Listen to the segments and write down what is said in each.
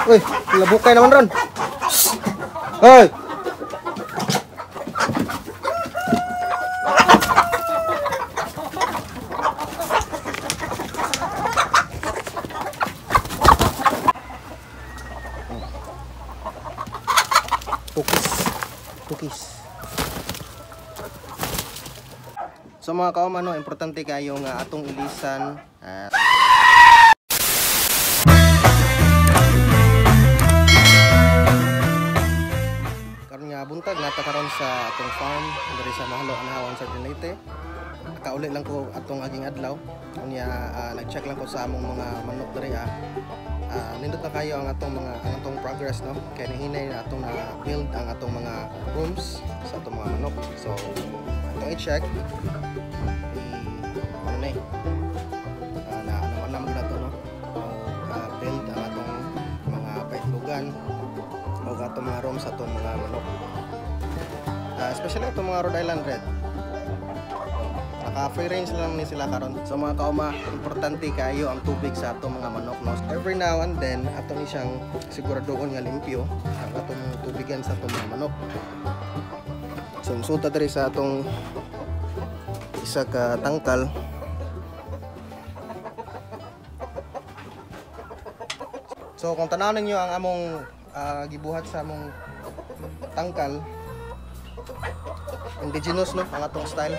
Uy, labukay naman ron. Hoy. Cookies. Cookies. So mga kaoma, no, importante kayo nga atong ilisan. Karon nga buntag nata karon sa atong farm diri sa Mahalo, Anahawan, Southern Leyte. Kauli lang ko atong aging adlaw. Unya nag-check lang ko sa among mga manok diri. Nindot na kayo ang atong mga ang atong progress, no, kay nahinay na atong na build ang atong mga rooms sa atong mga manok. So atong i-check ano na na ano na to, no, build ang atong mga paitlogan o atong mga rooms sa atong mga manok, especially atong mga Rhode Island Red. Naka free range lang ni sila karon. So mga kaoma, importante kayo ang tubig sa atong mga manok, no. Every now and then ato ni siyang siguradoon nga limpyo ang atong tubigan sa atong mga manok. So musulta diri sa atong isa ka tangkal. So kung tan-awon ninyo ang among gibuhat sa among tangkal, indigenous, no, ang atong style.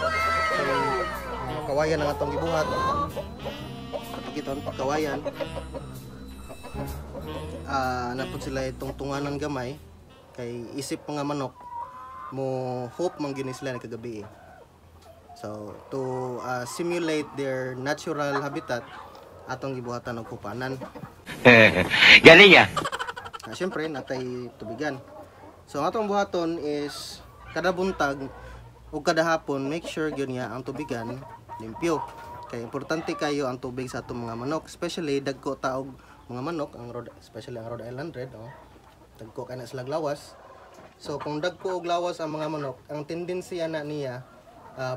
So, kawayan ang atong gibuhat. Kapagiton pagkawayan. Napod sila itong tunganan gamay kay isip mga manok mo hope man gyud sila nagkagabi. So to simulate their natural habitat, atong gibuhatan og hupanan. Galing ah. Syempre natay tubigan. So ang atong buhaton is kada buntag o kada hapon, make sure gyud nga ang tubigan limpyo. Kay importante kayo ang tubig sa atong mga manok, especially dagko taog mga manok ang Rhode, especially ang Rhode Island Red, oh. Dagko kay na sila lawas. So kung dagko og lawas ang mga manok, ang tendency ana niya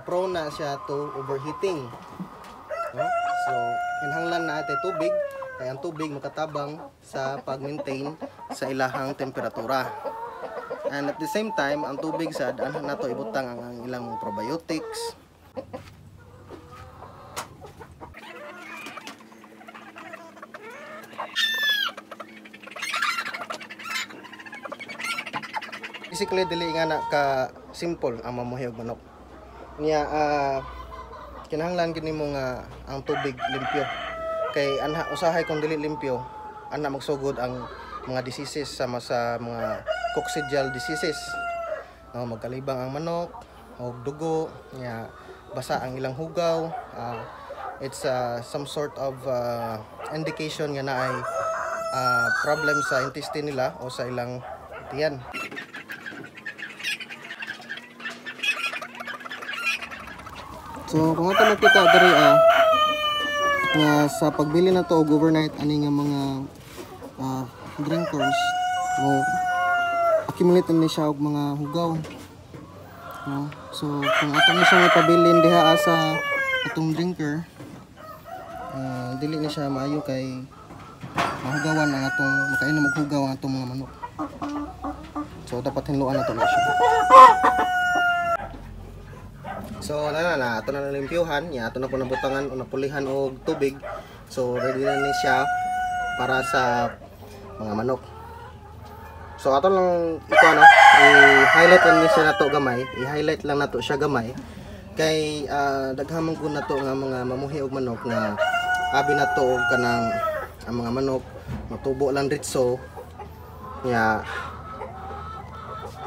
prone na siya to overheating. No? So kinahanglan na atay tubig kay ang tubig makatabang sa pag-maintain sa ilahang temperatura. And at the same time, ang tubig sad anhan nato ibutang ang ilang probiotics. Basically dili nga na ka simple ang mamuhi og manok. Niya kinahanglan gid nimo nga ang tubig limpyo. Kay anha usahay kung dili limpyo, ana magsugod ang mga diseases sama sa mga coccidial diseases. No, magkalibang ang manok og dugo, nya basa ang ilang hugaw. It's some sort of indication nga naay problem sa intestine nila o sa ilang tiyan. So kung ato nakita diri nga sa pagbili na to og overnight ani nga mga drinkers mo accumulate ni siya og mga hugaw, no? So kung ato ni siyang ipabilin diha sa atong drinker, dili ni siya maayo kay mahugawan ang atong makainom og hugaw ang atong mga manok. So dapat hinluan nato na siya. So na ato na limpyuhan, nya ato na po nabutangan o napulihan og tubig. So ready na ni siya para sa mga manok. So ato lang ito, ano, i-highlight lang ni siya nato gamay, i-highlight lang nato siya gamay kay daghan man gud nato nga mga mamuhi og manok nga abi nato og kanang ang mga manok matubo lang ritso, nya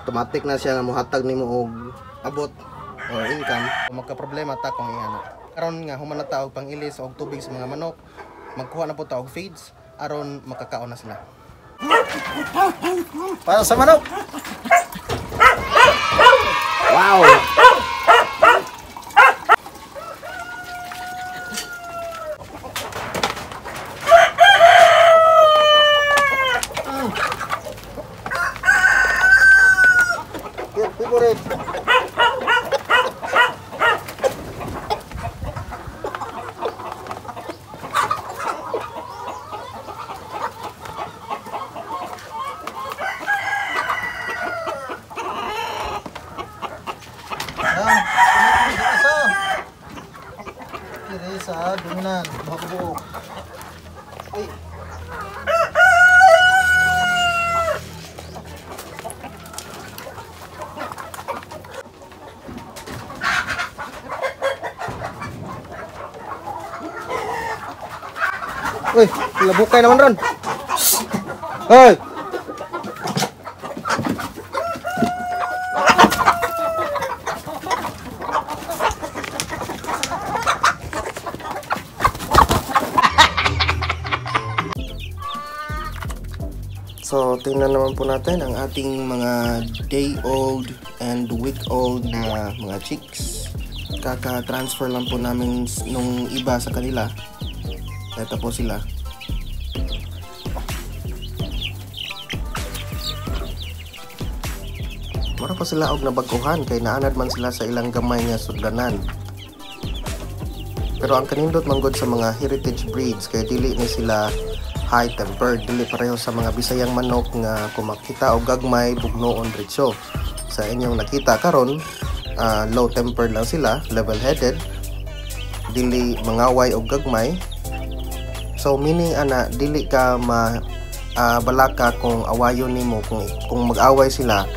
automatic na siya nga mohatag nimo og abot or income. Magka problema ta kung iana. Karon nga human na ta og pangilis og tubig sa mga manok, magkuha na po ta og feeds aron makakaon na sila. Para sa manok. Wow. Favorite. Uy, labukay naman ron. Hoy. So, tingnan naman po natin ang ating mga day-old and week-old na mga chicks. Kaka-transfer lang po namin nung iba sa kanila. Ito po sila. Mura pa sila og nabaguhan kay naanad man sila sa ilang gamay nga sudlanan. Pero ang kanindot manggod sa mga heritage breeds kay dili ni sila high tempered, dili pareho sa mga Bisayang manok nga kung makita og gagmay bugnoon diretso. Sa inyong nakita karon, low tempered lang sila, level headed, dili mangaway og gagmay. So meaning ana dili ka ma balaka kung awayon nimo, kung mag-away sila,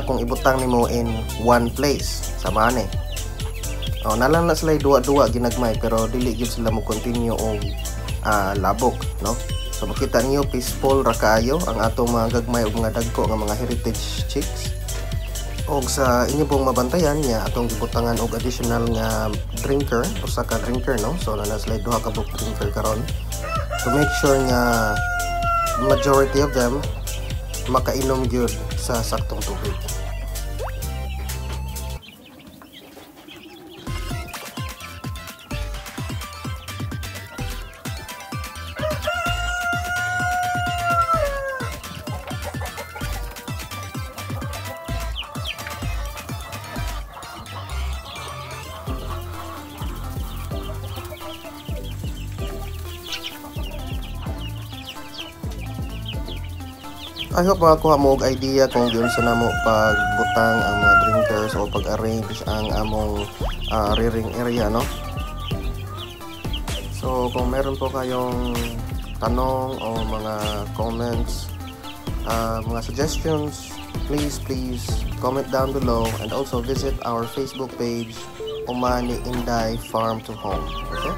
kung ibutang nimo in one place sama ani. Oh, nalang na sila duwa-duwa ginagmay pero dili gyud sila mo continue og labok, no? So makita niyo peaceful ra kaayo ang atong mga gagmay ug mga dagko nga mga heritage chicks. Og sa inyo pong mabantayan niya atong gibutangan og additional nga drinker, usa ka drinker, no? So naa sila duha ka buok drinker karon to make sure nga majority of them makainom gyud sa saktong tubig. I hope makakuha mo og idea kung giunsa namo pagbutang ang mga drinkers o pag-arrange ang among rearing area, no? So kung meron po kayong tanong o mga comments, mga suggestions, please comment down below, and also visit our Facebook page, Omani Inday Farm to Home. Okay?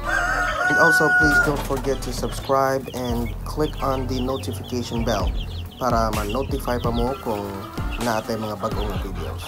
And also please don't forget to subscribe and click on the notification bell para ma-notify pa mo kung naatay mga bagong videos.